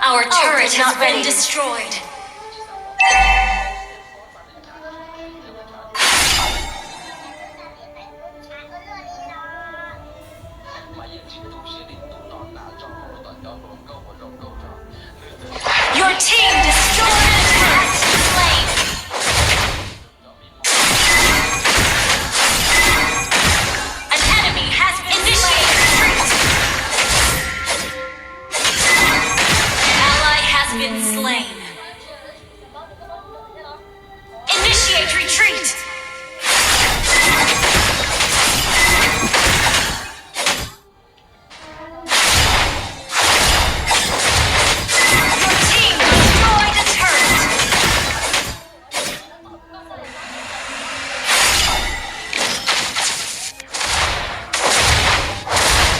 Our turret has been destroyed. Your team destroyed a turret. An enemy has been slain. Initiate retreat. Ally has been slain. Initiate retreat. Your team destroyed a turret.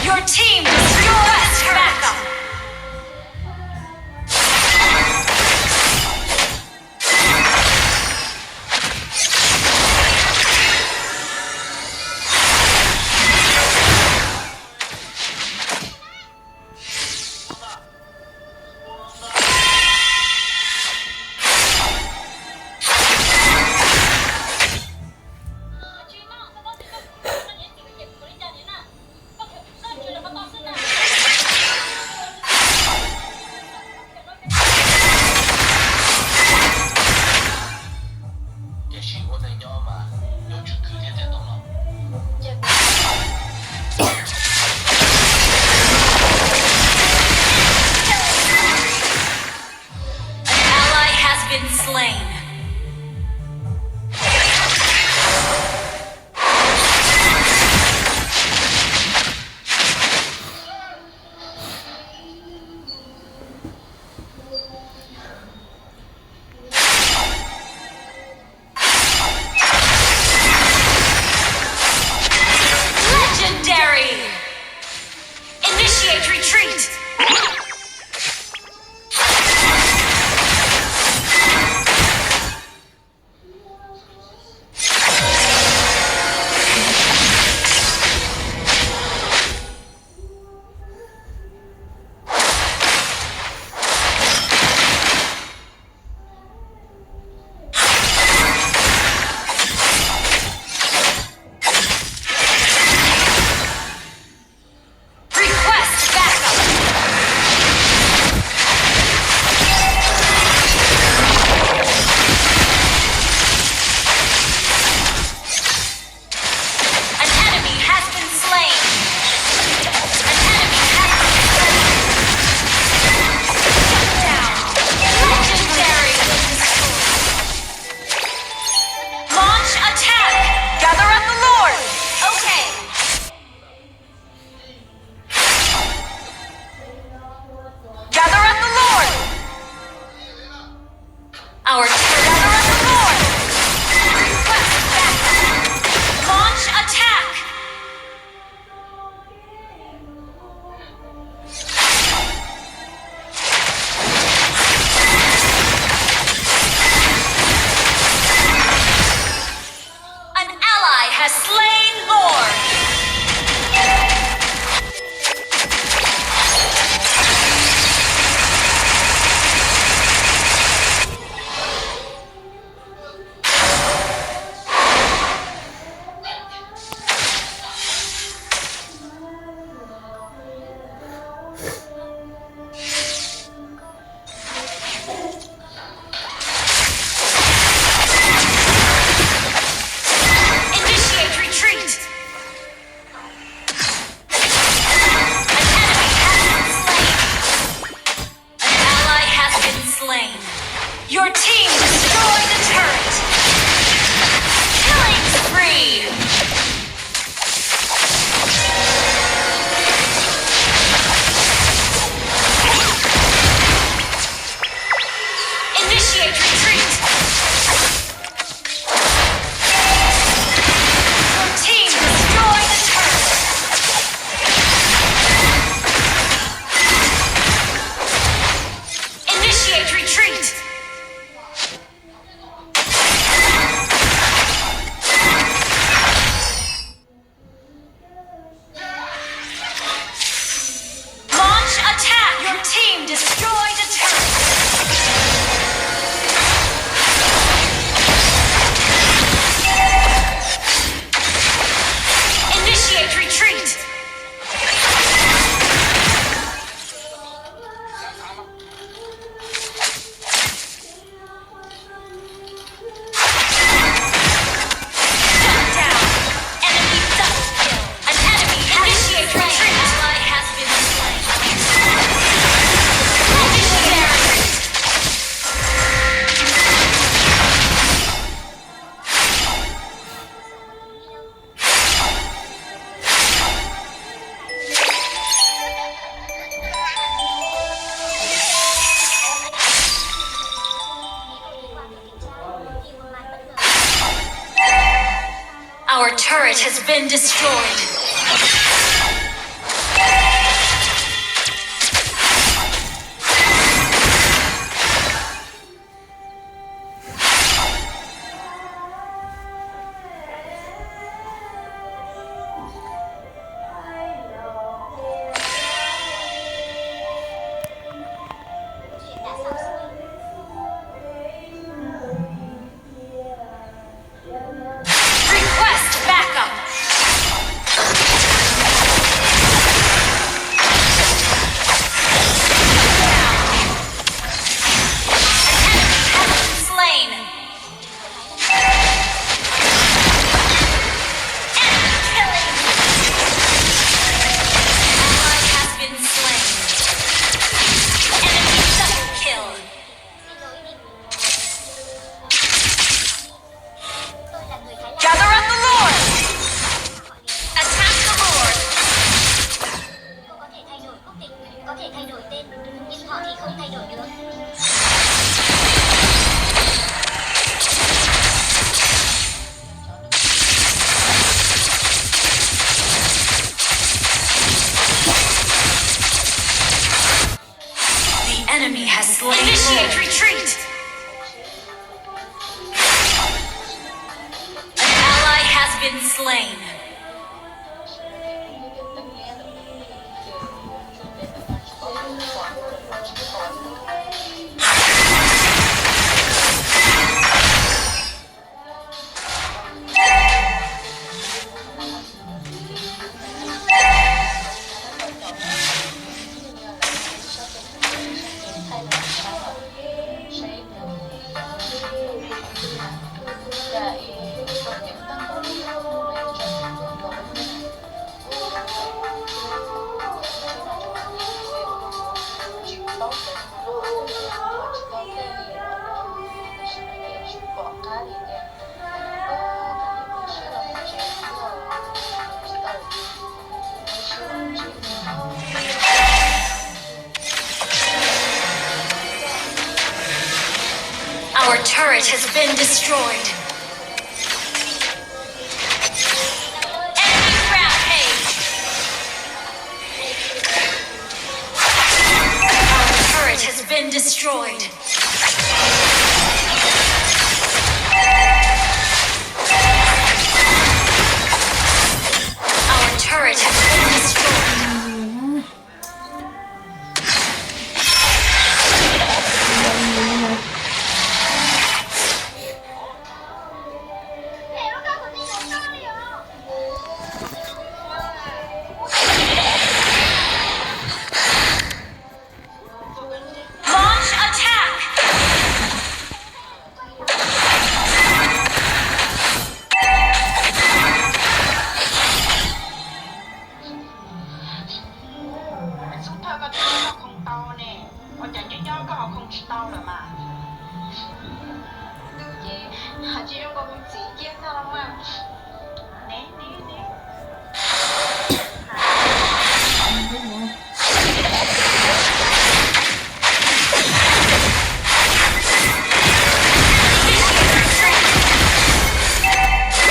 Your team destroyed a turret. An ally has been slain. Legendary! Initiate retreat! Request backup! An enemy has been slain. An enemy has been slain. Shut down. Legendary. Launch attack. Gather at the Lord. Okay. Gather at the Lord. Our turret. Gather at the Lord. Request backup. Launch attack. An ally has slain Lord. Initiate retreat. An enemy has been slain. An ally has been slain. Your team destroyed the turret. Killing spree. Initiate retreat. Your team destroyed the turret. Initiate retreat. Turret has been destroyed. Request backup. An enemy has been slain. Enemy killing. Ally has been slain. Enemy double kill. Gather up the Lord! Attack the Lord! The enemy has slain. Initiate retreat! An ally has been slain. Our turret has been destroyed. Enemy rampage. Our turret has been destroyed. Our turret has been destroyed. Launch attack! Xub thawj koj twb muab koj khoo tau ne, ua cas nyob nyob koj ho khoo tsis tau lawm mas? Ces hais tsis zoo nkaus kuv txiv cia tag los mas. Ne ne ne.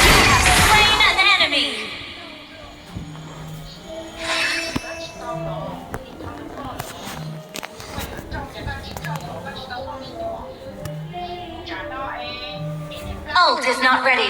You have slain an enemy. Ult is not ready.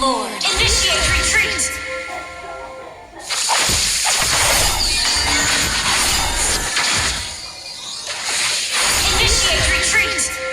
Initiate retreat. Initiate retreat.